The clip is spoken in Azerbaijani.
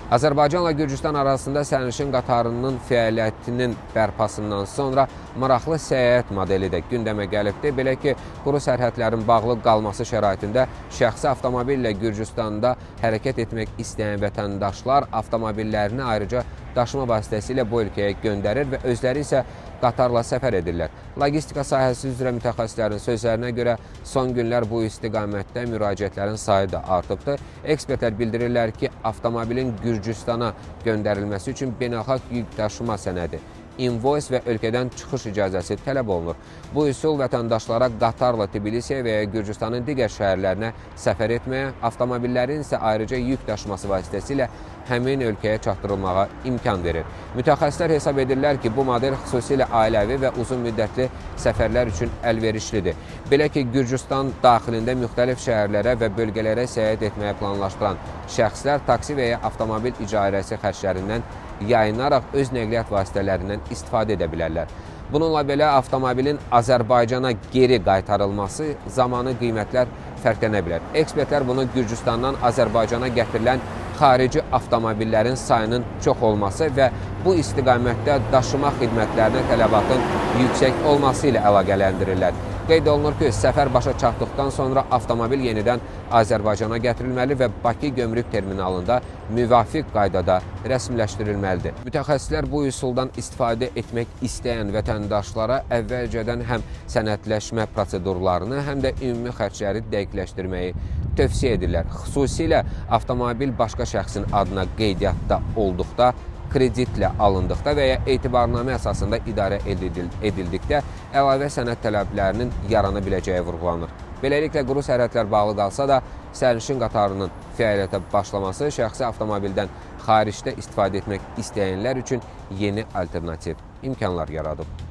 Azərbaycanla Gürcüstan arasında sərnişin qatarının fəaliyyətinin bərpasından sonra maraqlı səyahət modeli də gündəmə gəlibdir. Belə ki, quru sərhədlərin bağlı qalması şəraitində şəxsi avtomobillə Gürcüstanda hərəkət etmək istəyən vətəndaşlar avtomobillərini ayrıca daşıma vasitəsilə bu ölkəyə göndərir və özləri isə qatarla səfər edirlər. Logistika sahəsi üzrə mütəxəssislərin sözlərinə görə son günlər bu istiqamətdə müraciətlərin sayı da artıbdır. Ekspertlər bildirirlər ki, avtomobilin Gürcüstana göndərilməsi üçün beynəlxalq yük daşıma sənədi, invoice və ölkədən çıxış icazəsi tələb olunur. Bu üsul vətəndaşlara qatarla Tbilisiyə və ya Gürcüstanın digər şəhərlərinə səfər etməyə, avtomobillərin isə ayrıca yük daşıması vasitəsilə həmin ölkəyə çatdırılmağa imkan verir. Mütəxəssislər hesab edirlər ki, bu model xüsusilə ailəvi və uzun müddətli səfərlər üçün əlverişlidir. Belə ki, Gürcüstan daxilində müxtəlif şəhərlərə və bölgələrə səyahət etməyə planlaşdıran şəxslər taksi və ya avtomobil icarəsi xərclərindən yayınaraq öz nəqliyyat vasitələrindən istifadə edə bilərlər. Bununla belə avtomobilin Azərbaycana geri qaytarılması zamanı qiymətlər fərqlənə bilər. Ekspertlər bunu Gürcüstandan Azərbaycana gətirilən xarici avtomobillərin sayının çox olması və bu istiqamətdə daşıma xidmətlərinə tələbatın yüksək olması ilə əlaqələndirirlər. Qeyd olunur ki, səfər başa çatdıqdan sonra avtomobil yenidən Azərbaycana gətirilməli və Bakı gömrük terminalında müvafiq qaydada rəsmiləşdirilməlidir. Mütəxəssislər bu üsuldan istifadə etmək istəyən vətəndaşlara əvvəlcədən həm sənədləşmə prosedurlarını, həm də ümumi xərcləri dəqiqləşdirməyi tövsiyə edirlər. Xüsusilə avtomobil başqa şəxsin adına qeydiyyatda olduqda, kreditlə alındıqda və ya etibarnamə əsasında idarə edildikdə əlavə sənəd tələblərinin yarana biləcəyi vurğulanır. Beləliklə, quru sərhədlər bağlı qalsa da, sərnişin qatarının fəaliyyətə başlaması şəxsi avtomobildən xaricdə istifadə etmək istəyənlər üçün yeni alternativ imkanlar yaradıb.